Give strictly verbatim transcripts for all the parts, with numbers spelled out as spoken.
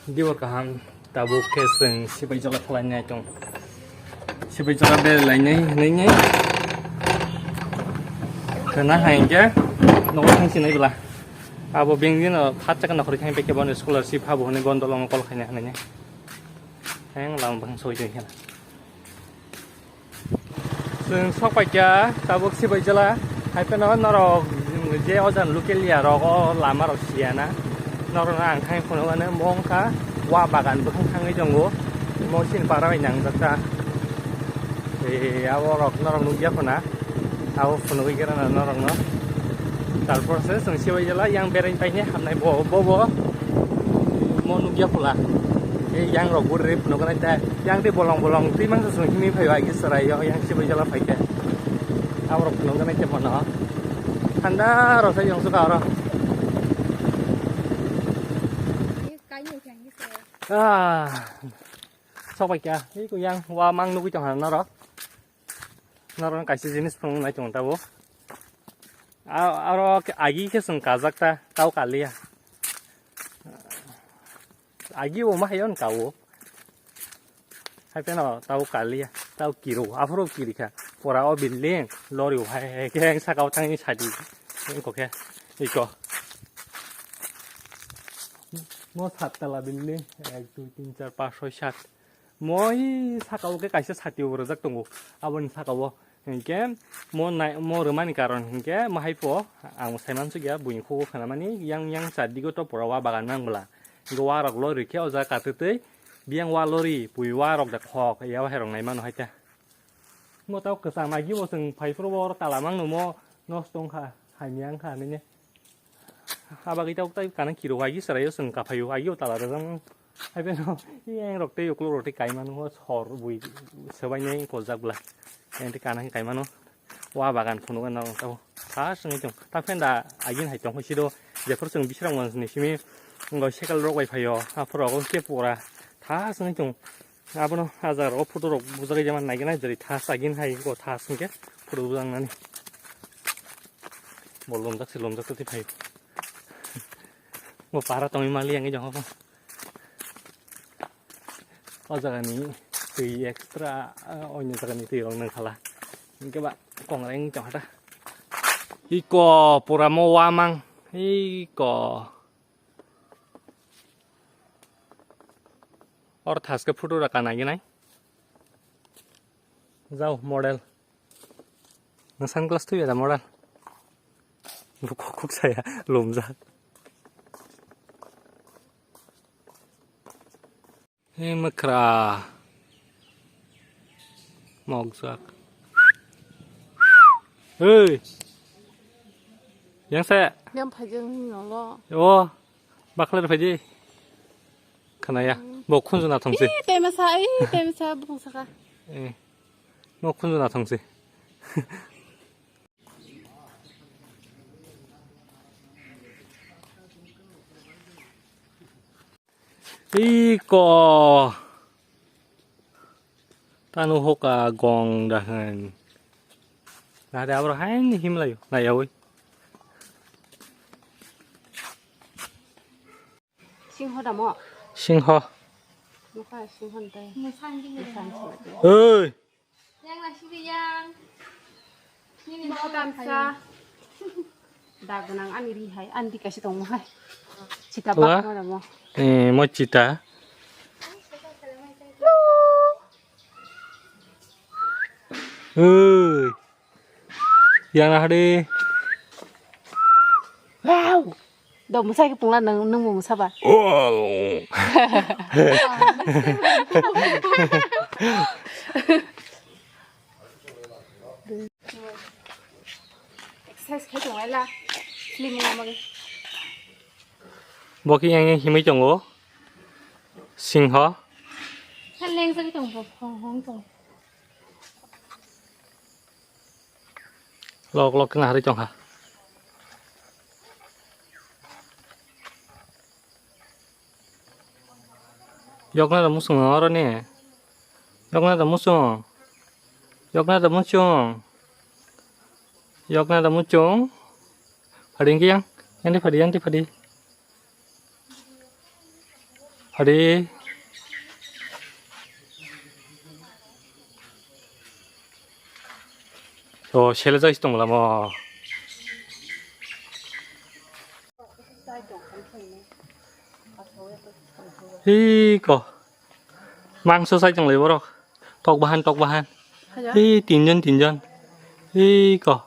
Dibo kaham, tabuk khe chwng Sibaijala khlainai tong. Sibaijala berlainai hwnwi nai. Khwna hai hwnkhe nogo thang sinai bwla. Abo bengdino phat chakha nokhorwi thang pekhe bono scholarship habo hwnwi gondol ongno call khaina hwnwi nai. Heng lama bwkhang soi tong khe. Chwng sok paikha tabuk Sibaijala, hai phano norok je ojan local ya rok o lama rok siya na, norok no ang thang phunukgano mongkha wa bagan bwkhang thangwi tongo, mo sini para bai nangjakha. E, abo rok norok nukya khuna, abo phunugwi khe rana norok no. Tarpor se chwng Sibaijala yang berai paine hamnai bo, bo, bo, mo nukya khula. E, yang rok guri phunukgana ta, yang tei bolong bolong twi mangsa chwng himwi phaio agi chwraio yang Sibaijala phaikhe. Aborok phunukgana khe bono. Thanda rok sai yong suka oro. Ah, sok paikha. Ei ko yang wa mang nugwi tong hana norok. Norok kaisa jinis phunuk nai tong tabo. A-, aro agi khe chwng kajak ta, tau kaliya. Agi bo ma hayon kawo. Hai pheno tau kaliya, tau kiro, aphuru kirikha. Pora o building, lori o hai, hai khe saka o thangni sadi. Engko khe, iko. Mo sat tala building, ek, dui, tin, char, panch, soi, sat. Mo i saka o khe kaisa sati o rwjak tongo. Aboni saka o. Hinkhe mo nai-, mo rwmani karon hinkhe mo hai pho ang sai mansukya buini khugo khnamani yang yang char digo to pura wa bagan nang bwla. Hinkhe wa rok lori khe o jaga katwtwi biyang wa lori bui wa rok da khok ya wa hai rok nai mano hai ta. Mo tao kwcham agi bo chwng phai phuru bo oro tala mangno mo nosto wngkha hai ni ang kha nini. Abagwi tabuk tai kana kiro agi chwraio chwng kaphaio agi o tala rwjak. Hai pheno yang rok tei ukuluk rok tei kaimano sor bui swbainai koljak bwla. Yang tei kana khe kaimano wa bagan phunukgwi nang tabuk. Tha swngwi tong ta phenda agin hai tong sido jephuru chwng bisrang ni simi ngo cycle rok bai phaio aphuru rogo khe pura tha swngwi tong. Abono ah jaga o photo rok bujagwi jama naigen nai jari thas agin hai go thas hwnkhe photo bujak nani. Bo lomjak se lomjak twi phai. Bo para tongwi mali yang jong. O jaga ni twi extra, ah, onyo jaga ni twi rok nang khala. Hwnkhe ba kongreng tong hata. Iko pura mo wamang. Iko. Or thaske photo raka naigenai. Jao model. Nang sunglass twi beda model. Bukhuk khuk saya lumjak. He mwkhra. Mokjak. Hey. Yang se. Yang phajang ni nolo. O. Bakhlai phai di. Khnaya. Bo khunju na thongsi. Ih, temasa, ih, temasa, bung saka. Eh. Bo khunju na thongsi. Iko. Tanu hoka gong da hwn. Nade abro hain himlayo, nayawi. Singho damo. Singho. Mukha singho ntai. Musa ang gini. Musa ang gini. Oi. Yang nasi yang. Ini mau tamsa. Dagunang ani ri hai, andi kasi tong hai. Cita bak mo damo. Eh, mo cita. Oi. Yang na hade. Wow. Do musai ke pungla nang nung musaba. Exercise khai tong la. Slim na magi. Boki yang yang himai tongo. Singho. Kan leng sagi tong hong hong tong. Lok lok kena hari tong ha. Yokna da musung oro ne. Yokna da musung. Yokna da musung. Yokna da musung. Phadi yang. Yang di phadi, yang di phadi. Hade. O, sele jai tong lama. Hi ko. Mangso sai tong lai borok. Tok bahan, tok bahan. Hi tinjon, tinjon. Hi ko.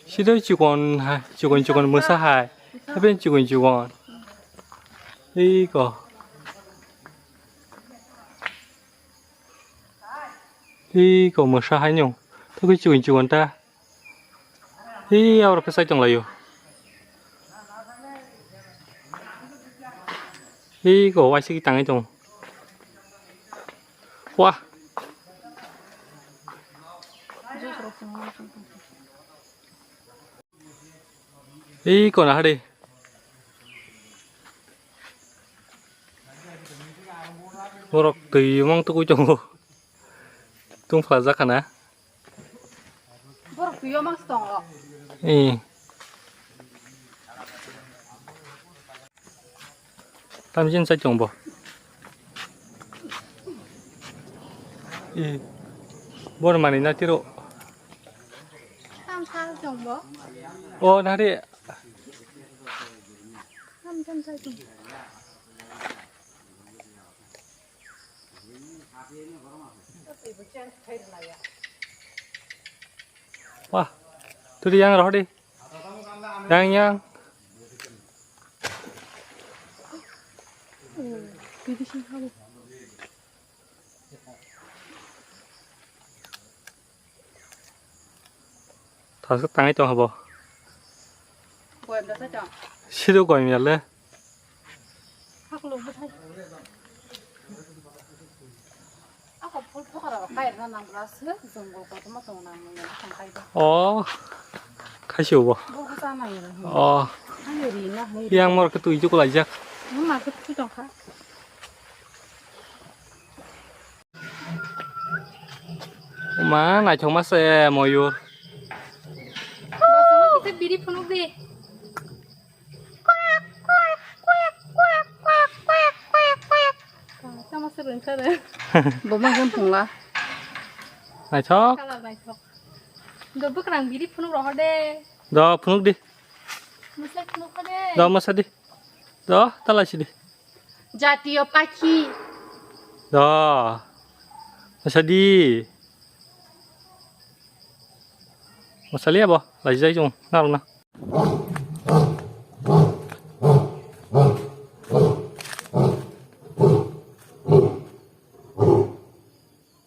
Sida chikon hai, chikon chikon mwsa hai. Hapen chikon chikon. Hi ko. Hi ko mwsa hai nyong. Tokwi chikon chikon ta. Hi aro khe sai tong laio. Hi ko waisa ki tangwi tong. Wah. Ei kona hade. Borok twi mong tugui tongo. Tung phlajak khana. Borok twi o mangsi tongo. Eh. Tamjin sai chwng bo. E, bor mani na tiro. Tam sa chwng bo. O, nari. Tam, tam sai chwng. Wah, turi yang roh di. Yang, yang. Thasuk tangai tong habo. Sido goim yale. Ako phul phokara rok kairna nang bwla se jongol kotorma tongo nang nang nang thang kai da. Oh, khaisi bo. Bo ko sa nang nang. Oh, ani ri na hai. Yang mor ke tui juk lai jak. Ma ke tui tong kha. Ma naithok ma se moyur. Bo se biri phunuk di. Tamo se rwngkha re. Bo ma hwn phungla. Naithok. Kala naithok. Do bwkrang biri phunuk rohor de. Do phunuk di. Mwsai phunuk kha de. Do mwsa di. Do tala si di. Jatiyo pakhi. Do. Mwsa di. Mwsa liya bo. Lai jai jong. Narok na.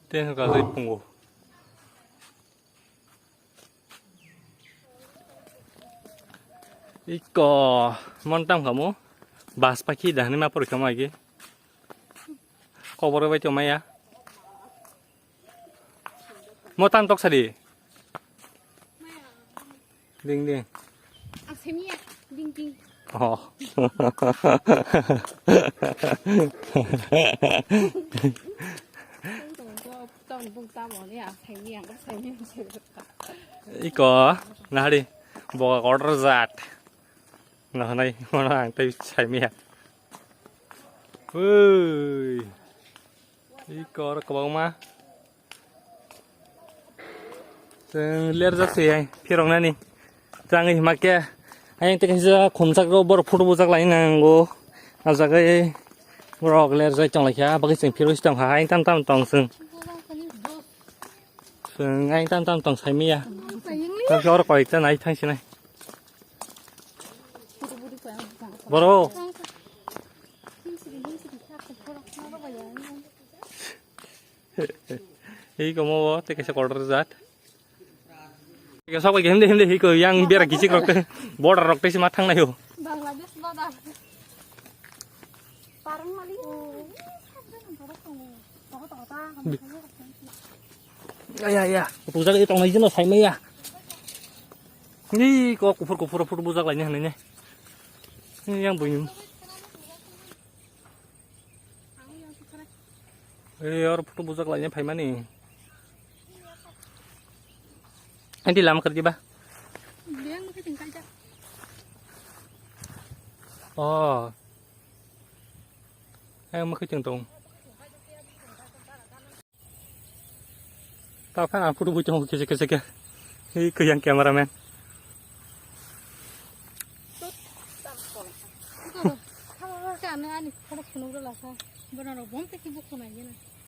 Ten ka lai pungo. Iko montam kamu bas pakhi dahni ma pori kamu agi. Kobor bai tong maya. Mo tan tok sadi. Ding ding. Ang semiya, ding ding. Oh. Tong bung tamo ni ang semiya, ang semiya. Iko nahari boga order jat. Nahanai mana ang tai semiya. Woi. Iko oro kwbangma. Chwng lerjak se ai phiroknani. Chwng hima khe ayang tei kaisa khumsak rok borok photo bujak lai nango. Ah jaga borok lerjak tong lai kha bagwi chwng phirok tong kha ayang tam tam tong chwng. Chwng ayang tam tam tong sai maya. Tei oro koi ta nai thang sinai. Borok. Hei komo bo tei kaisa kotor jat. Tei kaisa bai himde himde hei ko yang bera kichik rok tei border rok tei sima thang naio. Bangladesh border. Parang mali. Ya ya ya, photo jak tong nai jino sai maya. Ni ko kuphur kuphur photo bujak lai ni hanai ne. Ni yang buini. Ei, oro photo bujak laina phaimani. Anti lama kerja ba? Dia yang mungkin tinggal aja. Oh. Ayang mwkhwi tong tong. Tao khan ang photo bui tongo kisa kisa khe. Hei kwchang cameraman. Kano ani khorok phunuk rwla kha. Bono rok bom tei khe bukhuk nai gena.